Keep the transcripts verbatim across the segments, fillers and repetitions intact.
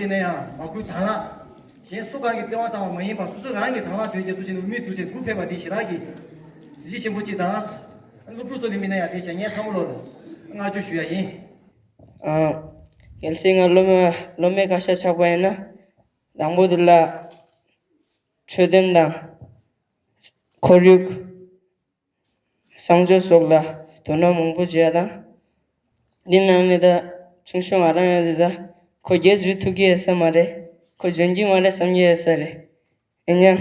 ནས་ཡང་མ་བསྐུལ་དང་བླངས། གཞན་སུ་གང་གིས་བརྩེ་བ་བཏང་བ་མ་ཡིན་པར་སོ་སོ་རང་གིས་དང་བླངས་དོན་བྱེད་ཚུལ་བྱས་ནས་དབུ་མའི་སྡུག་ཅེས་སྒུག་ཕེབས་པ་འདི་ཞེ་དྲག་གི་གཟི་བརྗིད་ཆེན་པོ་གཅིག་དང་། སློབ་ཕྲུག་ཚོ་ལས་མི་སྣ་ཡང་དེ་བྱས་ངས་ཚང་མ་ལོ་ལ་བསྔགས་བརྗོད་ཞུ་ཡ་ཡིན། ཨ། གལ་སྲིད་ང་སློབ་མ་སློབ་མའི་ཁ་ཤས་ཆགས་པ་ཡིན་ན། དང་པོ་དེ་ལ་འཕྲོད་བསྟེན་དང་ཁོར་ཡུག་གསང་སྤྱོད་སོགས་ལ་དོ་སྣང་མང་པོ་བྱེད་ཡ་དང་། འདི་ནང་ནས་ད་ཆུང་ཆུང་ང་རང་ཡང་འདི་ད་ཁོ་རྒྱལ་འཛུལ་ཐུབ་ཀྱི་ཡོད་ས་མ་རེད། ཁོ་འཇོན་གྱི་མ་རེད་བསམ་གྱི་ཡོད་ས་རེད། ཡིན་ཡང་།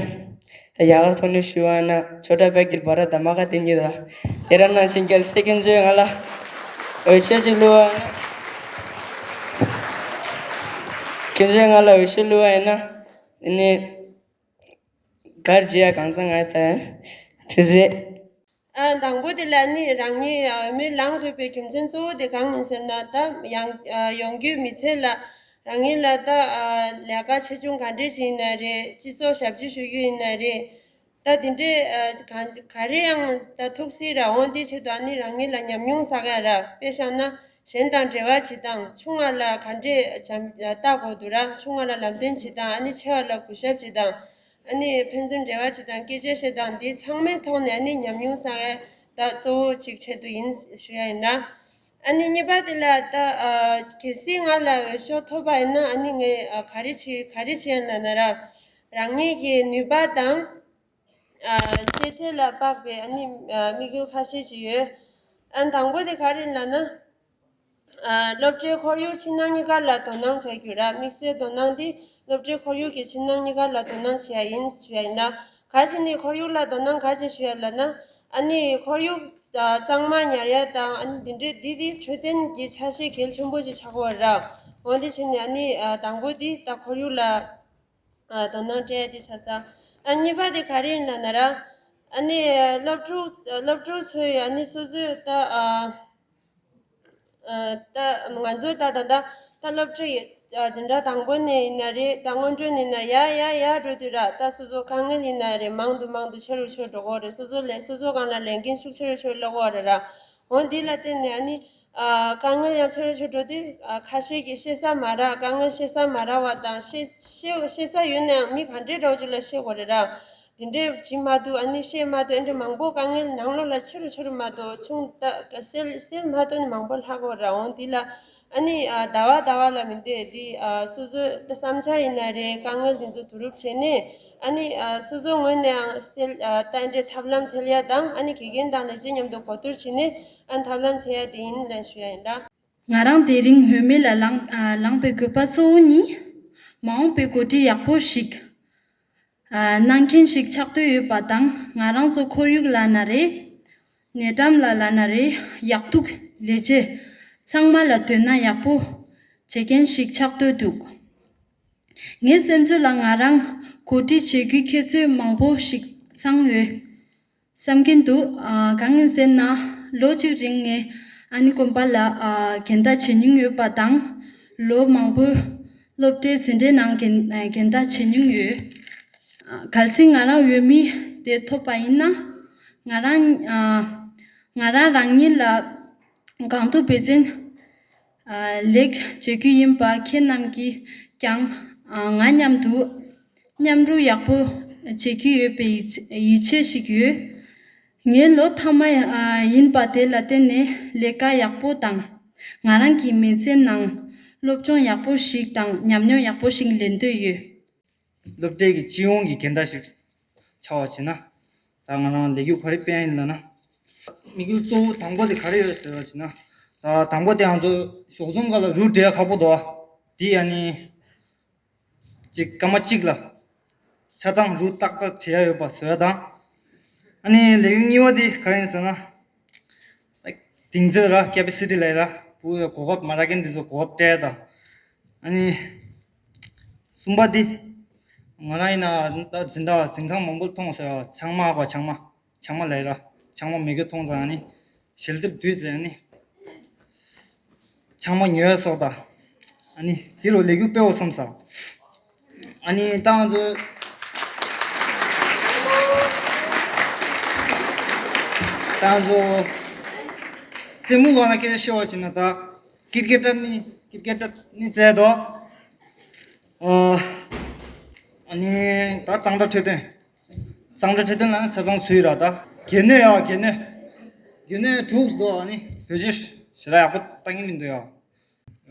ད་ཡག་ཐོག་ནས་ཞུ་བ་ན་ཆོས་གྲགས་དཔལ་གྱི་བར་ད་མ་ག་དེ་ཉིད་ལ་ཡ་ར་ན་ཤིང་རྒྱལ་སྲས་ཀུན་མཛོད་ང་ལ་འོས་ཤོག་ཅིག་བླུགས་པ་ན། ཀུན་མཛོད་ང་ལ་འོས་ཤོག་བླུགས་པ་ཡིན་ན། ཨ་ནི། གར་བྱེད་ཡ་གང་ཚང་ང་ད་དུས་ཚོད། ཨ། དང་པོ་དེ་ལ་ནི་རང་ཉིད་འོས་མིར་ལངས་དགོས་པའི་རྒྱུ་མཚན་གཙོ་བོ་དེ་གང་ཡིན་ཟེར་ན། ད་ཡང་ཡོང་རྒྱུའི་མི་ཚེ་ལ་རང་ཉིད་ལ་ད་ལས་ཀ་ཆེ་ཆུང་ག་འདྲས་ཅིག་ཡིན་ན་རེད། སྤྱི་ཚོགས་ཞབས་ཕྱི་ཞུ་རྒྱུ་ཡིན་ན་རེད། ད་དེ་འདྲས་ག་ག་རེ་ཡང་ད་ཐུག་སྲིད་ར། འོ་དེ་ཆེད་དུ་ཨ་ནི་རང་ཉིད་ལ་ཉམས་མྱོང་བསགས་ཡ་ར། དཔེ་བཞག་ན་གཞན་དང་འབྲེལ་བ་བྱེད་སྟངས། ཆུང་བ་ལ་ག་འདྲས་བྱ་ལྟ་དགོས་འདུག་ར། ཆུང་བ་ལ་ལམ་སྟོན་བྱེད་སྟངས། ཨ་ནི་ཆེ་བ་ལ་གུས་ཞབས་བྱེད་སྟངས། ཨ་ནི་ཕན་ཚུན་འབྲེལ་བ་བྱེད་སྟངས། སྐད་ཆ་བཤད་སྟངས། འདི་ཚང་མའི་ཐོག་ནས་ཨ་ནི་ཉམས་མྱོང་བསགས་ཡ་ད་གཙོ་བོ་གཅིག་ཆེད་དུ་ཡིན་ཞུ་ཡ་ཡིན་ན། ཨ་ནི་གཉིས་པ་དེ་ལ་ད་གལ་སྲིད་ང་ལ་འོས་ཤོག་ཐོབ་པ་ཡིན་ན། ཨ་ནི་ངས་ག་རེ་བྱེད་ག་རེ་བྱེད་ཡ་ན་ན་ར། རང་ཉིད་ཀྱི་ནུས་པ་དང་ཤེས་ཚད་ལ་དཔག་པའི་ཨ་ནི་དམིགས་ཡུལ་ཁ་ཤས་ཅིག་ཡོད། ཨ། དང་པོ་དེ་ག་རེ་ཡིན་ལབ་ན། ཨ། སློབ་གྲྭའི་ཁོར་ཡུག་ཕྱི་ནང་གཉིས་ཀ་ལ་དོ་སྣང་བྱ་རྒྱུ་ར། དམིགས་བསལ་དོ་སྣང་དེ་སློབ་གྲྭའི་ཁོར་ཡུག་གི་ཕྱི་ནང་གཉིས་ཀ་ལ་དོ་སྣང་བྱེད་ཡ་ཡིན་ཞུ་ཡ་ཡིན་ན། ག་ཅི་ནས་ཁོར་ཡུག་ལ་དོ་སྣང་ག་ཅི་ཞུ་ཡ་ལབ་ན། ཨ་ནི་ཁོར་ཡུག་ཨ། གཙང་མ་ཉར་ཡ་དང་། ཨ་ནི་འདི་འདྲའི་འདི་འདི་འཕྲོད་བསྟེན་གྱི་ཆ་ཤས་གལ་ཆེན་པོ་ཞིག་ཆགས་ཀྱི་ཡོད་ར། འོ་འདི་བྱས་ནས་ཨ་ནི་ཨ། དང་པོ་འདི་ད་ཁོར་ཡུག་ལ་ཨ། དོ་སྣང་སྤྲད་ཡ་དེ་ཆགས་སོང་། ཨ། གཉིས་པ་དེ་ག་རེ་ཡིན་ལབ་ན་ར། ཨ་ནི་སློབ་ཕྲུག་སློབ་ཕྲུག་ཚོས་ཨ་ནི་སོ་སོས་ད་ཨ། ཨ། ད་ང་ཚོ་ད་ད་ད་ད་སློབ་གྲྭ་ཡི་ཨ། འཛིན་གྲྭ་དང་པོ་ནས་ཡིན་ན་རེད། ད་སྔོན་འགྲོ་ནས་ཡིན་ན་ཡ་ཡ་ཡ་འགྲོ་དུས་ར། ད་སོ་སོ་དཀའ་ངལ་ཡིན་ན་རེད། མང་དུ་མང་དུ་ཆེ་རུ་ཆེ་རུ་འགྲོ་གི་ཡོད་རེད། སོ་སོ་ལས་སོ་སོ་སྒང་ལ་ལས་འགན་ཤུགས་ཆེ་རུ་ཆེ་རུ་སླེབས་ཀྱི་ཡོད་རེད་ར། འོ་འདི་ལ་བརྟེན་ནས་ཨ་ནི་ཨ། དཀའ་ངལ་ཡང་ཆེ་རུ་ཆེ་རུ་འགྲོ་དུས། ཨ། ཁ་ཤས་ཀྱིས་བཤད་ས་མ་རག་དཀའ་ངལ་བཤད་ས་མ་རག་པ་དང་། བཤད་བཤད་བཤད་ས་ཡོད་ན་ཡང་མི་ག་འདྲའི་འདྲ་བོ་ཅིག་ལ་བཤད་དགོས་རེད་ར། དེ་འདྲས་བྱེད་མ་ཐུབ། ཨ་ནི་བཤད་མ་ཐུབ། ཨ་འདྲས་མང་པོ་དཀའ་ངལ་ནང་ལོགས་ལ་ཆེ་རུ་ཆེ་རུ་མ་གཏོགས་ཆུང་ད་སེལ་སེལ་མ་ཐུབ་ནི་མང་པོ་ལྷག་གི་ཡོད་ར། འོ་འདི་ལ་ཨ་ནི་ཨ། ཟླ་བ་ཟླ་བ་ལ་མི་འདོད་དེ། ཨ། སོ་སོའི་ད་བསམ་འཆར་ཡིན་ན་རེད། དཀའ་ངལ་འདི་ཚོ་བསྡུ་རུབ་བྱས་ནས། ཨ་ནི་ཨ། སོ་སོའི་ངོས་ནས་ཡང་སེལ། ཨ། ད་འདྲའི་ཐབས་ལམ་འཚོལ་ཡ་དང་། ཨ་ནི་དགེ་རྒན་དང་ལས་བྱེད་མཉམ་དུ་གོ་བསྡུར་བྱས་ནས་ཨ་ནི་ཐབས་ལམ་འཚོལ་ཡ་དེ་ཡིན་ལབ་ཞུ་ཡ་ཡིན་ར། ང་རང་དེ་རིང་འོས་མི་ལ་ལངས་ཨ། ལངས་པའི་དགོས་པ་གཙོ་བོ་ནི། མ་འོངས་པའི་འགོ་ཁྲིད་ཡག་པོ་ཞིག་ཨ། གནང་མཁན་ཞིག་ཆགས་འདོད་ཡོད་པ་དང་། ང་རང་ཚོ་ཁོར་ཡུག་ལབ་ན་རེད། ཉེ་འགྲམ་ལ་ལབ་ན་རེད། ཡག་སྡུག་ལས་བྱེད་ཚང་མ་ལ་དོ་སྣང་ཡག་པོ་བྱེད་མཁན་ཞིག་ཆགས་འདོད་འདུག་ངའི་སེམས་ཚོར་ལ་ང་རང་གོ་སྒྲིག་བྱེད་རྒྱུའི་ཁྱད་ཆོས་མང་པོ་ཞིག་ཚང་ཡོད་བསམ་གྱིན་འདུག་ཨ། གང་ཡིན་ཟེར་ན། ལོ་གཅིག་རིང་ངས་ཨ་ནི་དགོན་པ་ལ་ཨ། འགན་བདག་བྱེད་མྱོང་ཡོད་པ་དང་། ལོ་མང་པོའི་སློབ་གྲྭའི་འཛིན་གྲྭའི་ནང་འགན་འགན་བདག་བྱེད་མྱོང་ཡོད། ཨ། གལ་སྲིད་ང་རང་འོས་མི་དེ་ཐོབ་པ་ཡིན་ན། ང་རང་ཨ། ང་རང་རང་ཉིད་ལ་གང་ཐུབ་འབད་བརྩོན་ཨ། ལེགས་བྱེད་རྒྱུ་ཡིན་པ། ཁྱེད་རྣམས་ཀྱིས་ཀྱང་ཨ། ང་མཉམ་དུ་མཉམ་རུབ་ཡག་པོ་བྱེད་ཀྱི་ཡོད་པའི་ཡིད་ཡིད་ཆེས་ཤིག་ཡོད། ངའི་ལོ་མཐའ་མ་ཨ། ཡིན་པ་དེ་ལ་བརྟེན་ནས་ལས་ཀ་ཡག་པོ་དང་། ང་རང་གི་མི་ཚེའི་ནང་སློབ་སྦྱོང་ཡག་པོ་ཞིག་དང་ཉམས་མྱོང་ཡག་པོ་ཞིག་ལེན་འདོད་ཡོད། སློབ་གྲྭའི་གི་སྤྱི་ཡོངས་ཀྱི་འགན་བདག་ཞིག་ཆགས་པ་བྱས་ན། ད་ང་རང་ལས་འགུལ་ག་རེ་སྤེལ་ཡིན་ལབ་ན། དམིགས་ཡུལ་གཙོ་བོ་དང་པོ་དེ་ག་རེ་ཡོད་ཟེར་བ་བྱས་ན། ད་དང་པོ་དེ་ང་ཚོ་ཞོགས་ལྗང་ཁ་ལ་རུ་སྒྲིལ་ཁག་པོ་འདུག་དེ་ཡ་ནི། ཅིག་སྐར་མ་གཅིག་ལ་ཆ་ཚང་རུ་ཏག་ཏག་བྱེད་ཡ་ཡོད་པ་བཟོ་ཡ་དང་། ཨ་ནི་ལས་འགུལ་གཉིས་པ་དེ་ག་རེ་ཡིན་ཟེར་ན། གདེང་ཚོད་ར། ཀེ་པ་སི་ཊི་ལབ་ཡ་ར། བུ་གོ་སྐབས་མ་རག་མཁན་དེ་ཚོ་གོ་སྐབས་སྤྲད་ཡ་དང་། ཨ་ནི་གསུམ་པ་དེ། ང་རང་ཡིན་ན་ད་འཛིན་གྲྭ་འཛིན་ཁང་མང་པོ་མཐོང་ཟེར་བ། ཆང་མ་ཨ་ཁུ་ཆང་མ། ཆང་མ་ལབ་ཡ་ར། ཆང་མ་མི་དགོས་མཐོང་ཙང་ཨ་ནི་ཞལ་འདེབས་བསྡུས་ཟེར། ཨ་ནི་ཆང་མ་ཉོས་སོགས་དང་། ཨ་ནི་དེ་རུ་ལས་འགུལ་སྤེལ་བ་བསམ་ས། ཨ་ནི་ད་ང་ཚོ་ད་ང་ཚོ་རྩེད་མོ་སྒང་ལ་སྐད་ཆ་བཤད་པ་བྱས་ན། ད་ཀིར་ཀེ་ཊར་ནི་ཀིར་ཀེ་ཊར་ནི་བཙལ་འདུག་ཨ་ཨ་ནི་ད་གཙང་སྦྲ་འཕྲོད་བསྟེན། གཙང་སྦྲ་འཕྲོད་བསྟེན་ལ་ནི་ཆ་ཚང་ཚུད་ར་ད། གལ་གནད་ཡ་གལ་གནད། གལ་གནད་དྲུག་འདུག་ཨ་ནི་བེད་སྤྱོད་ཞེ་དྲག་ཡག་པོ་བཏང་གི་མི་འདུག་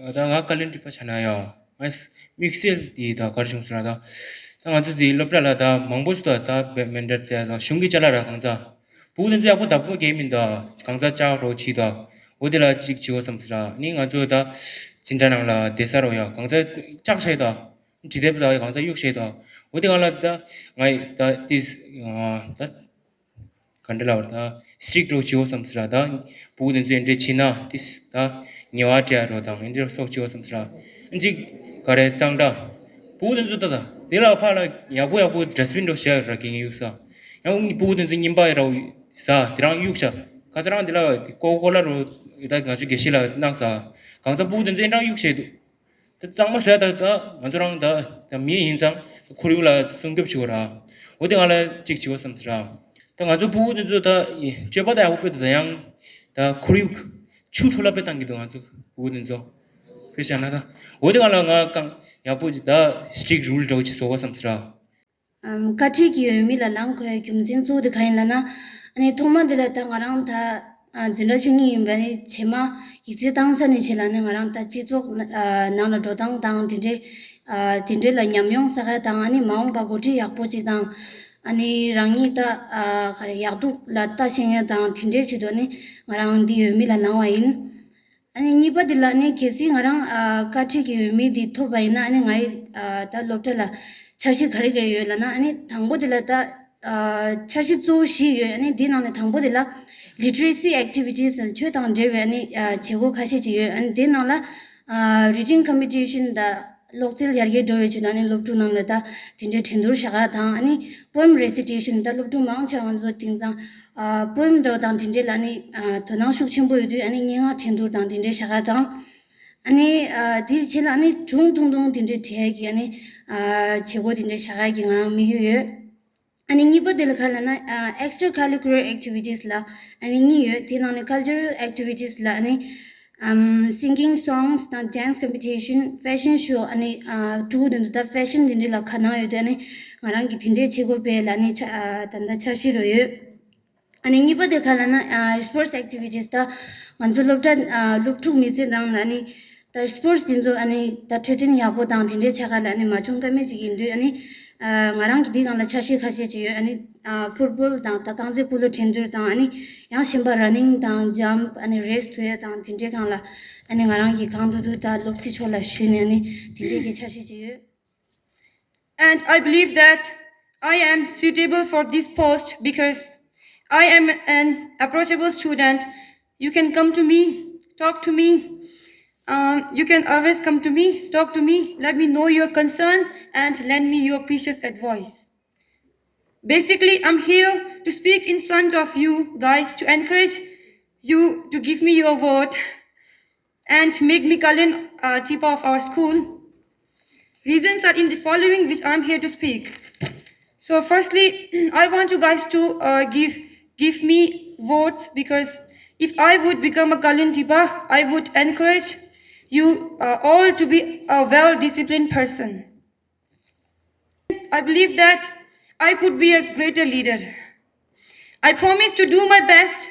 ཡ། ད་ང་བཀའ་བློན་ཁྲི་པ་ཆ་ན་ཡ། ང་དམིགས་བསལ་དེ་ད་གར་བྱུང་ཟེར་ན་ད། ད་ང་ཚོ་དེ་སློབ་གྲྭ་ལ་ད་མང་པོ་ཞིག་ད་ད་མེན་ཌེཊ་བྱས་ད་གཞུང་གི་ཅ་ལག་ར་གང་ཚ། བུ་དེ་ཚོ་ཡག་པོ་བདག་པོ་གས་མིན་ད། གང་ཚ་ལྕགས་རོགས་བྱིས་ད། འོ་དེ་ལ་གཅིག་བྱིའོ་བསམ་ཟེར་ར། ནི་ང་ཚོ་ད་འཛིན་གྲྭ་ནང་ལ་བསྡད་ས་རོགས་ཡ་གང་ཚ་ལྕགས་བྱས་ད། འབྲི་དེབ་ད་གང་ཚ་གཡུག་བྱས་ད། འོ་དེ་གང་ལ་ད་ང་ད་ཏིས་ད། ག་འདྲ་ལབ་ར་ད། སི་ཊིག་རོགས་བྱིའོ་བསམ་ཟེར་ར་ད། བུ་དེ་ཚོ་འདྲེ་བྱིས་ན་ཏིས་ད་ཉེ་བ་སྤྲད་རོགས་དང་འདྲེ་སོགས་བྱིའོ་བསམ་ཟེར་ར། འཇིག་ག་རེ་གཙང་སྦྲ། བུ་དེ་ཚོ་ད་ད་དེ་ལ་ཕ་ལ་ཡག་པོ་ཡག་པོ་ཌ་སི་བིན་རོགས་བྱས་ར་གི་ཡུག་ས། ཡང་བུ་དེ་ཚོ་རྔན་པ་ར་ས་དེ་རང་གཡུག་ཤ། ག་ཚ་རང་དེ་ལ་ཀོ་ཀོ་ལ་རོ་ད་ང་ཚོ་དགེ་བཤེས་ལ་གནང་ས། གང་ཚ་བུ་དེ་ཚོ་ཡིན་རང་གཡུག་བྱས་འདུག་ད་གཙང་མ་བཟོས་ད་ད་ང་ཚོ་རང་ད་ད་མི་ཡིན་ཙང་ད་ཁོར་ཡུག་ལ་སྲུང་སྐྱོབ་བྱེད་དགོས་ར། འོ་དེ་ང་ལ་གཅིག་བྱེད་དགོས་བསམ་ཟེར་ར། ད་ང་ཚོ་ཕྲུ་གུ་དེ་ཚོ་ད་སྤྱོད་པ་ད་ཡག་པོ་སྤེལ་ད་ད་ཡང་ད་ཁོར་ཡུག་ཆུ་འཕྲོ་བརླག་སྤེལ་བཏང་གི་འདུག་ང་ཚོ་ཕྲུ་གུ་དེ་ཚོ། དཔེ་བཞག་ན་ད་འོ་དེ་ང་ལ་ང་གང་ཡག་པོ་ཅིག་ད་སི་ཊིག་རུལ་འདྲ་བོ་ཅིག་བཟོ་དགོས་བསམ་ཟེར་ར། ཨམ། བཀའ་ཁྲིད་ཀྱི་འོས་མི་ལ་ལངས་དགོས་ཡ་རྒྱུ་མཚན་གཙོ་བོ་དེ་གང་ཡིན་ལབ་ན། ཨ་ནི་ཐོག་མ་དེ་ལ་ད་ང་རང་ད་ཨ་འཛིན་གྲྭ་བཅུ་གཉིས་ཡིན་པ་ནི་རྗེས་མ་ཡིག་ཚད་བཏང་ཚར་ནས་བྱས་ལ་ནི་ང་རང་ད་སྤྱི་ཚོགས་ན་ཨ་ནང་ལ་འགྲོ་སྟངས་དང་དེ་འདྲའི་ཨ་དེ་འདྲའི་ལ་ཉམས་མྱོང་བསགས་ཡ་དང་ཨ་ནི་མ་འོངས་པ་འགོ་ཁྲིད་ཡག་པོ་ཅིག་དང་ཨ་ནི་རང་ཉིད་ད་ཨ་ག་རེ་ཡག་སྡུག་ལ་ལྟ་ཤེས་ཡ་དང་དེ་འདྲའི་ཆེད་དུ་ནི་ང་རང་འདི་འོས་མི་ལ་ལངས་པ་ཡིན། ཨ་ནི་གཉིས་པ་དེ་ལ་ནི་གལ་སྲིད་ང་རང་ཨ་བཀའ་ཁྲིད་ཀྱི་འོས་མི་དེ་ཐོབ་པ་ཡིན་ན་ཨ་ནི་ང་ཡི་ཨ་ད་སློབ་གྲྭ་ལ་འཆར་གཞི་ག་རེ་ག་རེ་ཡོད་ལབ་ན། ཨ་ནི་དང་པོ་དེ་ལ་ད་ཨ་འཆར་གཞི་གཙོ་བོ་བཞི་ཡོད། ཨ་ནི་དེ་ནང་ནས་དང་པོ་དེ་ལ་ལི་ཊི་རེ་སི་ཨེག་ཊི་བི་ཊི་ཟེར་ཆོས་དང་འབྲེལ་བའི་ཨ་ནི་ཨ་བྱེད་སྒོ་ཁ་ཤས་ཅིག་ཡོད། ཨ་ནི་དེ་ནང་ལ་ཨ་རི་ཌིང་ཀམ་པི་ཊི་ཤན་དང་། གློག་རྩལ་ཡར་རྒྱས་འགྲོ་བའི་ཆེད་དུ་ཨ་ནི་སློབ་ཕྲུག་རྣམས་ལ་ད་དེ་འདྲའི་འགྲན་བསྡུར་བྱ་ག་དང་། ཨ་ནི་པོ་ཨེམ་རེ་སི་ཊེ་ཤན། ད་སློབ་ཕྲུག་མང་ཆེ་བ་ང་ཚོ་དེང་སང་ཨ་པོ་ཨེམ་འདྲ་བ་དང་དེ་འདྲའི་ལ་ནི་ཨ་དོ་སྣང་ཤུགས་ཆེན་པོ་ཡོད་དུས་ཨ་ནི་སྙན་ངག་འགྲན་བསྡུར་དང་དེ་འདྲའི་བྱ་ག་དང་། ཨ་ནི་ཨ་དེའི་རྗེས་ལ་ཨ་ནི་སྒྲུང་ཐུང་ཐུང་དེ་འདྲའི་བྲིས་ཡ་གི་ཨ་ནི་ཨ་བྱེད་སྒོ་དེ་འདྲའི་བྱ་ག་གི་ང་རང་དམིགས་ཡུལ་ཡོད། ཨ་ནི་གཉིས་པ་དེ་ལ་ག་ལབ་ན་ཨ་extra curricular activities ལ་ཨ་ནི་གཉིས་ཡོད། དེ་ནང་ནས་cultural activities ལ་ཨ་ནི་ཨམ་singing songs དང་dance competition, fashion show ཨ་ནི་ཨ་ཕྲུ་གུ་དེ་ཚོ་ད་ཕེ་ཤན་དེ་འདྲ་ལ་ཁ་ནང་ཡོད་དུས་ཨ་ནི་ང་རང་གིས་དེ་འདྲའི་བྱེད་སྒོ་སྤེལ་ལ་ཨ་ནི་ཆ་ཨ་ད་ལྟ་འཆར་གཞི་རུ་ཡོད། ཨ་ནི་གཉིས་པ་དེ་ག་ལབ་ན་ཨ་sports activities ད་ང་ཚོ་སློབ་གྲྭ་ཨ་སློབ་ཕྲུག་མི་ཚེ་ནང་ལ་ཨ་ནི་ད་སི་པོར་ཊི་དེ་ཚོ་ཨ་ནི་ད་འཕྲོད་བསྟེན་ཡག་པོ་དང་དེ་འདྲའི་ཆ་ག་ལ་ཨ་ནི་མ་བྱུང་ཀ་མེད་ཅིག་ཡིན་དུས་ཨ་ནི་ཨ་ང་རང་གི་འདི་སྒང་ལ་འཆར་གཞི་ཁ་ཤས་ཅིག་ཡོད། ཨ་ནི་ཨ་ཕུཊ་བོལ་དང་ད་རྐང་རྩེད་སྤོ་ལོ་འགྲན་བསྡུར་དང་ཨ་ནི་ཡང་གཞན་པ་ར་ནིང་དང་ཇམ་ཨ་ནི་རེས་ཐུབ་ཡ་དང་དེ་འདྲའི་སྒང་ལ་ཨ་ནི་ང་རང་གིས་གང་ཐུབ་ཐུབ་ད་སློབ་སྤྱི་ཕྱོགས་ལ་ཞུས་ནས་ཨ་ནི་དེ་འདྲའི་གི་འཆར་གཞི་ཅིག་ཡོད། And I believe that I am suitable for this post because I am an approachable student. You can come to me, talk to me. Um, you can always come to me, talk to me, let me know your concern, and lend me your precious advice. Basically, I'm here to speak in front of you guys to encourage you to give me your vote and make me Kalyan uh, Tipa of our school. Reasons are in the following which I'm here to speak. So firstly, I want you guys to uh, give give me votes because if I would become a Kalyan Tipa, I would encourage you uh, all to be a well-disciplined person. I believe that I could be a greater leader. I promise to do my best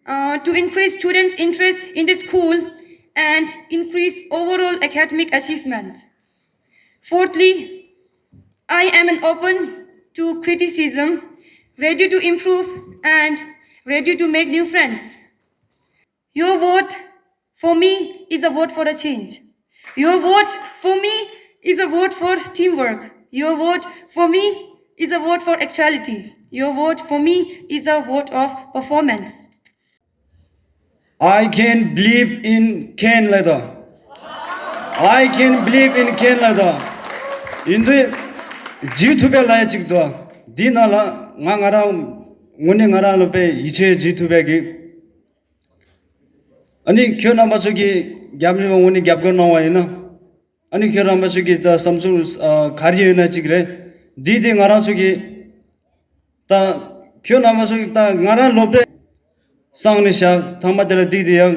uh, to increase students' interest in the school and increase overall academic achievement. Fourthly, I am an open to criticism, ready to improve, and ready to make new friends. Your vote for me is a vote for a change. Your vote for me is a vote for teamwork. Your vote for me is a vote for actuality. Your vote for me is a vote of performance. I can believe in Ken later. I can believe in Ken later. ཡིན་དུས་བྱེད་ཐུབ་པའི་ལས་ཅིག་འདུག་འདི་ནང་ལ་ང་ང་རང་དངོས་གནས་ང་རང་ལ་དཔེ་ཡིད་ཆེས་བྱེད་ཐུབ་པའི་གི། ཨ་ནི་ཁྱོད་རྣམ་པ་ཚོ་གི་རྒྱབ་ལ་དངོས་གནས་རྒྱབ་སྐྱོར་གནང་བ་ཡིན་ན། ཨ་ནི་ཁྱོད་རྣམ་པ་ཚོ་གི་ད་བསམ་ཚུལ་ཨ་ག་རེ་ཡོད་ན་ཅིག་རེད། འདི་དེ་ང་རང་ཚོ་གི་ད་ཁྱོད་རྣམ་པ་ཚོ་གི་ད་ང་རང་སློབ་གྲྭ་སང་ནས་བཞག་ཐང་པ་དེ་ལ་འདི་དེ་ཡང་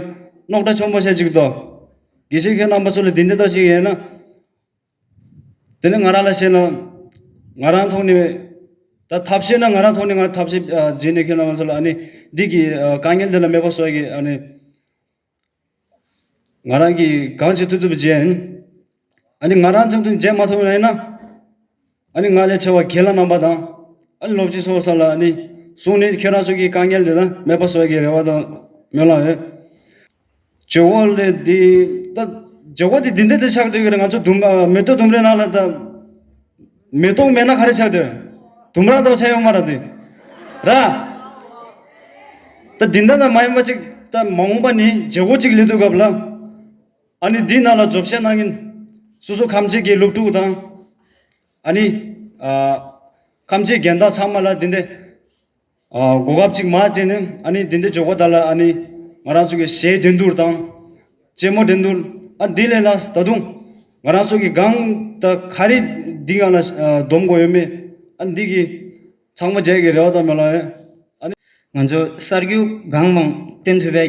རྙོག་དྲ་ཆེན་པོ་ཞེ་ཅིག་འདུག་དགེ་བཤེས་ཁྱོད་རྣམ་པ་ཚོ་ལ་འདི་འདྲ་ད་ཅིག་ཡིན་ན། དེ་ནི་ང་རང་ལ་བཤད་ན། ང་རང་ཐོག་ནས། ད་ཐབས་ཤེས་ན་ང་རང་ཐོག་ནས་ང་ཐབས་ཤེས་ཨ་བྱས་ནས་ཁྱོད་རང་ཚོ་ལ་ཨ་ནི་འདི་གི་ཨ་དཀའ་ངལ་འདི་ལ་མེད་པ་བཟོ་ཡ་གི་ཨ་ནི། ང་རང་གིས་གང་བྱེད་ཐུབ་ཐུབ་བྱས་ཡིན། ཨ་ནི་ང་རང་ཚོ་དུ་བྱེད་མ་ཐུབ་ན་ཡིན་ན། ཨ་ནི་ང་ལས་ཆེ་བ་རྒན་ལགས་རྣམ་པ་དང་། ཨ་ནི་སློབ་སྤྱི་སོགས་ས་ལ་ཨ་ནི་གསུང་ནས་ཁྱེད་རང་ཚོ་གི་དཀའ་ངལ་དེ་དག་མེད་པ་བཟོ་ཡ་གི་རེ་བ་དང་སྨོན་ལམ་ཡོད། ཇོ་བོ་ལས་འདི། ད་ཇོ་བོ་དེ་འདི་འདྲ་དེ་ཆགས་འགྲོ་གི་རེད། ང་ཚོ་ལྡུམ་ར་མེ་ཏོག་ལྡུམ་རའི་ནང་ལ་ད། མེ་ཏོག་མེད་ན་ག་རེ་ཆགས་འགྲོ། ལྡུམ་ར་དང་ཆ་ཡོད་མ་རེད་དེ། ར། ད་འདི་འདྲ་ད་མ་ཡིན་པ་ཅིག་ད་མ་འོངས་པ་ནི་ཇོ་བོ་ཅིག་སླེབས་དུས་སྐབས་ལ། ཨ་ནི་འདི་ནང་ལ་རྫོགས་ཆེན་གནང་མཁན། སོ་སོ་ཁམས་ཆེན་གྱི་སློབ་ཕྲུག་དང་། ཨ་ནི། ཨ། ཁམས་ཆེན་རྒན་བདག་ཚང་མ་ལ་འདི་འདྲ། ཨ། གོ་སྐབས་ཅིག་མ་བྱས་ནས་ཨ་ནི་འདི་འདྲ་འཇོག་པ་ད་ལ་ཨ་ནི་ང་རང་ཚོ་གི་གཞས་འགྲན་བསྡུར་དང་། རྩེད་མོ་འགྲན་བསྡུར། ཨ་འདི་ལས་ལ་ད་དུང་ང་རང་ཚོ་གི་གང་ད་ག་རེ་འདི་གང་ལ་ཨ་སྡོམ་དགོས་ཡོད་མེད། ཨ་འདི་གི་ཚང་མ་མཇལ་གི་རེ་བ་དང་མེད་ལ་ཡོད། ཨ་ནི་ང་ཚོ་གསར་འགྱུར་གང་མང་བསྟན་ཐུབ་པའི་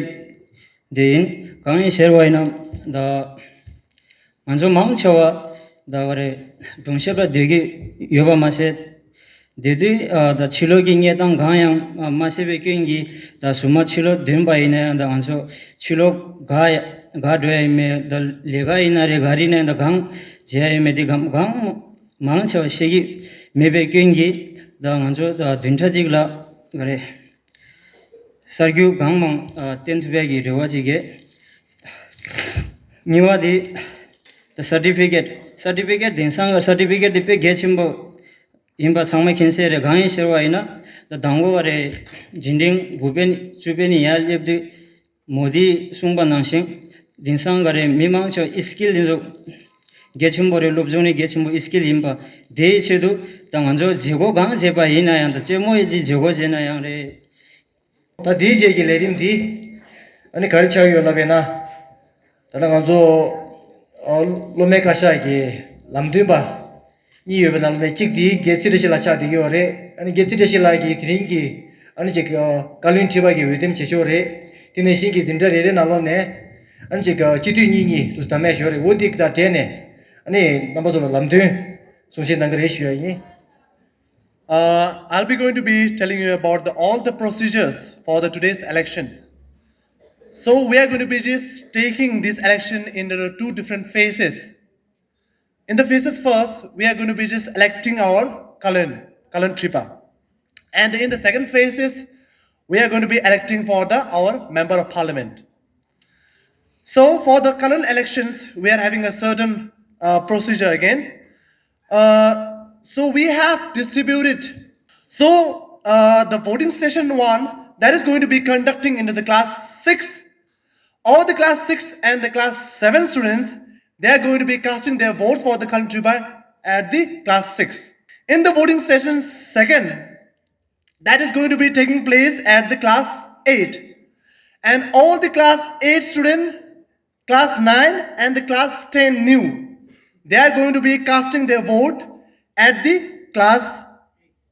འདི་ཡིན། གང་ཡིན་ཟེར་བ་ཡིན་ན་ད། ང་ཚོ་མང་ཆེ་བ་ད་ག་རེ་སྒྲུང་བཤད་པ་སྡོད་ཀྱི་ཡོད་པ་མ་ཟད། དེ་དུས་ཨ་ད་ཕྱི་ལོགས་ཀྱི་གནས་སྟངས་གང་ཡང་ཨ་མ་ཤེས་པའི་སྐྱོན་གྱིས་ད་གཟུགས་མ་ཕྱི་ལོགས་འདོན་པ་ཡིན་ན་ཡང་ད་ང་ཚོ་ཕྱི་ལོགས་ག་ཡ་ག་འགྲོ་ཡ་ཡིན་མེད། ད་ལས་ཀ་ཡིན་ན་རེད། ག་རེ་ཡིན་ན་ཡང་ད་གང་བྱེད་ཡ་ཡིན་མེད། དེ་གང་གང་མང་ཆེ་བ་ཤེས་ཀྱི་མེད་པའི་སྐྱོན་གྱིས་ད་ང་ཚོ་ད་བདུན་ཕྲག་གཅིག་ལ་ག་རེ། གསར་འགྱུར་གང་མང་ཨ་བསྟན་ཐུབ་ཡ་གི་རེ་བ་ཅིག་གིས། གཉིས་པ་དེ་ད་སར་ཊི་ཕི་ཀེཊ། སར་ཊི་ཕི་ཀེཊ་དེང་སང་གི་སར་ཊི་ཕི་ཀེཊ་དེ་དཔེ་གལ་ཆེན་པོ་ཡིན་པ་ཚང་མས་མཁྱེན་གསལ་རེད། གང་ཡིན་ཟེར་བ་ཡིན་ན་ད་དང་པོ་ག་རེ་རྒྱུན་ལྡན་དགུ་པའི་བཅུ་པའི་ནས་ཡར་སླེབས་དུས་མོ་དིས་གསུངས་པ་ནང་བཞིན་དེང་སང་ག་རེ་མི་མང་ཆེ་བ་ཨི་སི་ཀིལ་དེ་ཚོ་གལ་ཆེན་པོ་རེད། སློབ་སྦྱོང་ནི་གལ་ཆེན་པོ་ཨི་སི་ཀིལ་ཡིན་པ། དེའི་ཆེད་དུ་ད་ང་ཚོ་བྱེད་སྒོ་གང་བྱེད་པ་ཡིན་ན་ཡང་། ད་རྩེད་མོ་ཡི་ཅིག་བྱེད་སྒོ་བྱེད་ན་ཡང་རེད། ད་དེའི་རྗེས་ཀྱི་ལས་རིམ་འདི་ཨ་ནི་ག་རེ་ཆགས་ཡོད་ལབ་པས་ན། ད་ལྟ་ང་ཚོ་ཨ་སློབ་མའི་བཀའ་ཤག་གི་ལམ་སྟོན་པ་གཉིས་ཡོད་པའི་ནང་ནས་གཅིག་དེ་རྒན་ཚེ་བཀྲ་ཤིས་ལགས་ཆགས་བསྡད་ཀྱི་ཡོད་རེད། ཨ་ནི་རྒན་ཚེ་བཀྲ་ཤིས་ལགས་ཀྱིས་དེ་རིང་གི་ཨ་ནི་ཅིག་བཀའ་བློན་ཁྲི་པ་གི་འོས་འདེམས་བྱེད་ཕྱོགས་རེད། དེ་ནང་བཞིན་གྱི་འཛིན་གྲྭ་རེ་རེ་ནང་ལོགས་ནས་ཨ་ནི་ཅིག་སྤྱི་འཐུས་གཉིས་གཉིས་དུ་བདམས་ཡ་ཞོར་རེད། འོ་དེ་དང་འབྲེལ་ནས་ཨ་ནི་རྣམ་པ་ཚོ་ལ་ལམ་སྟོན་གསུང་བཤད་གནང་གི་རེད་ཞུ་ཡ་ཡིན། Uh, I'll be going to be telling you about the, all the procedures for the today's elections. So we are going to be just taking this election into the two different phases. In the phases first, we are going to be just electing our Kalan, Kalan Tripa. And in the second phases, we are going to be electing for the our member of parliament. So for the Kalan elections, we are having a certain uh, procedure again. Uh, so we have distributed. So uh, the voting session one, that is going to be conducting into the class six. All the class six and the class seven students, they are going to be casting their votes for the Kalan Tripa at the class six. In the voting session second, that is going to be taking place at the class eight. And all the class eight students, class nine and the class ten new, they are going to be casting their vote at the class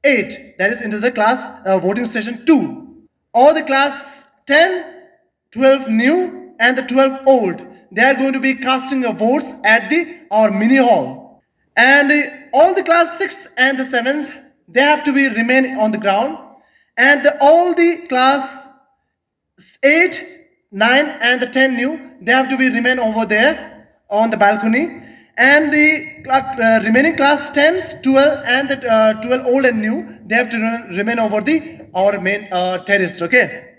eight, that is into the class uh, voting station two. All the class ten, twelve new and the twelve old, they are going to be casting a votes at the our mini hall. And uh, all the class six and the sevens, they have to be remain on the ground. And the, all the class eight, nine and the ten new, they have to be remain over there on the balcony. And the cla- uh, remaining class tens, twelve and the uh, twelve old and new, they have to re- remain over the our main uh, terrace, okay?